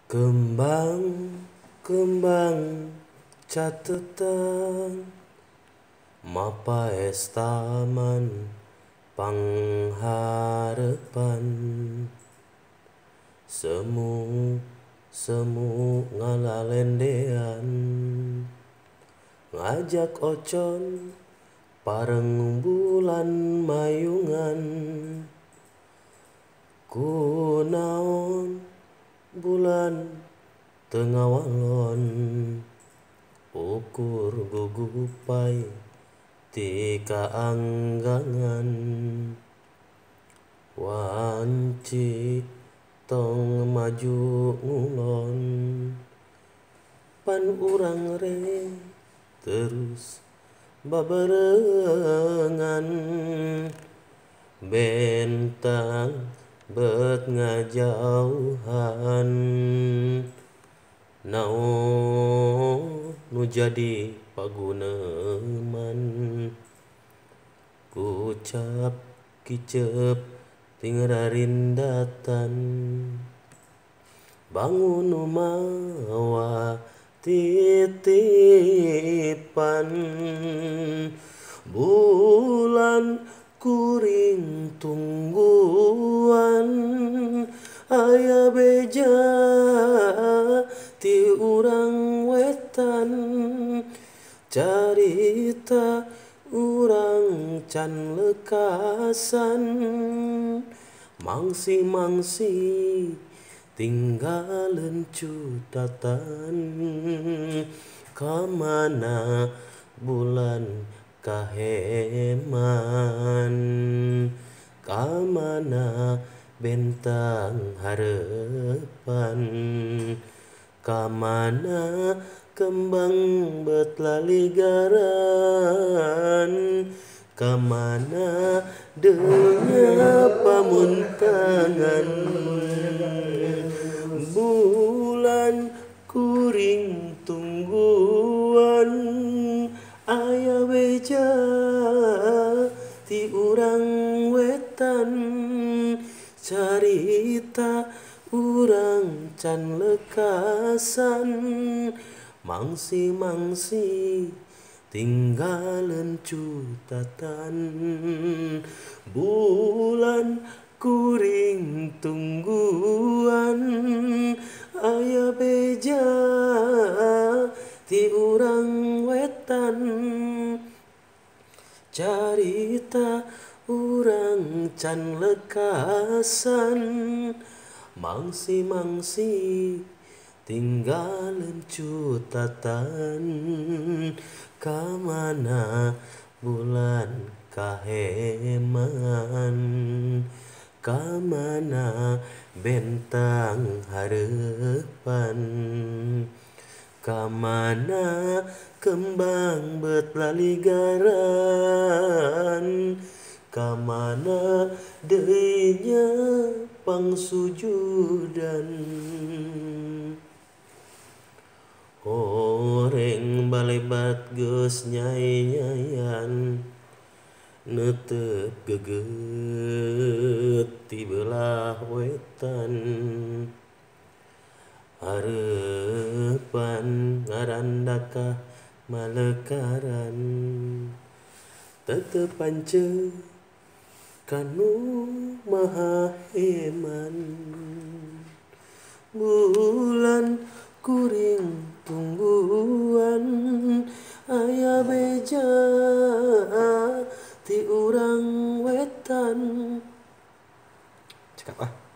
Kembang kembang catetan mapaes taman pangharepan, semu semu ngalalendean ngajak ocon pareng bulan mayungan. Kunaon bulan teu ngawalon, ukur gugupai ti kaanggangan. Wanci tong maju ngulon, pan urang re terus babarengan. Bentang bet ngajauhan, naon nu jadi paguneman. Kucap kicep ting rarindatan, bangun nu mawa titipan. Bulan kuring tungguan, aya beja ti urang wetan. Carita urang can lekasan, mangsi-mangsi tinggaleun cutatan. Kamana bulan kaheman, kamana bentang harepan, kamana kembang bet laligaran, kamana deulnya pamuntangan. Bulan kuring tungguan, aya beja ti urang wetan. Carita urang can lekasan, mangsi-mangsi tinggaleun cutatan. Bulan kuring tungguan, aya beja ti urang wetan. Carita urang can lekasan, mangsi-mangsi tinggaleun cutatan. Kamana bulan kaheman, kamana bentang harepan, kamana kembang bet laligaran, kamana deui nya pangsujudan. Horeng balebat geus nyai-nyayan, neuteup geget ti beulah wetan. Hareupan ngarandakah malekaran, tetep panceu kanu maha heman. Bulan kuring tungguan, aya beja ti urang wetan. Cekap ah.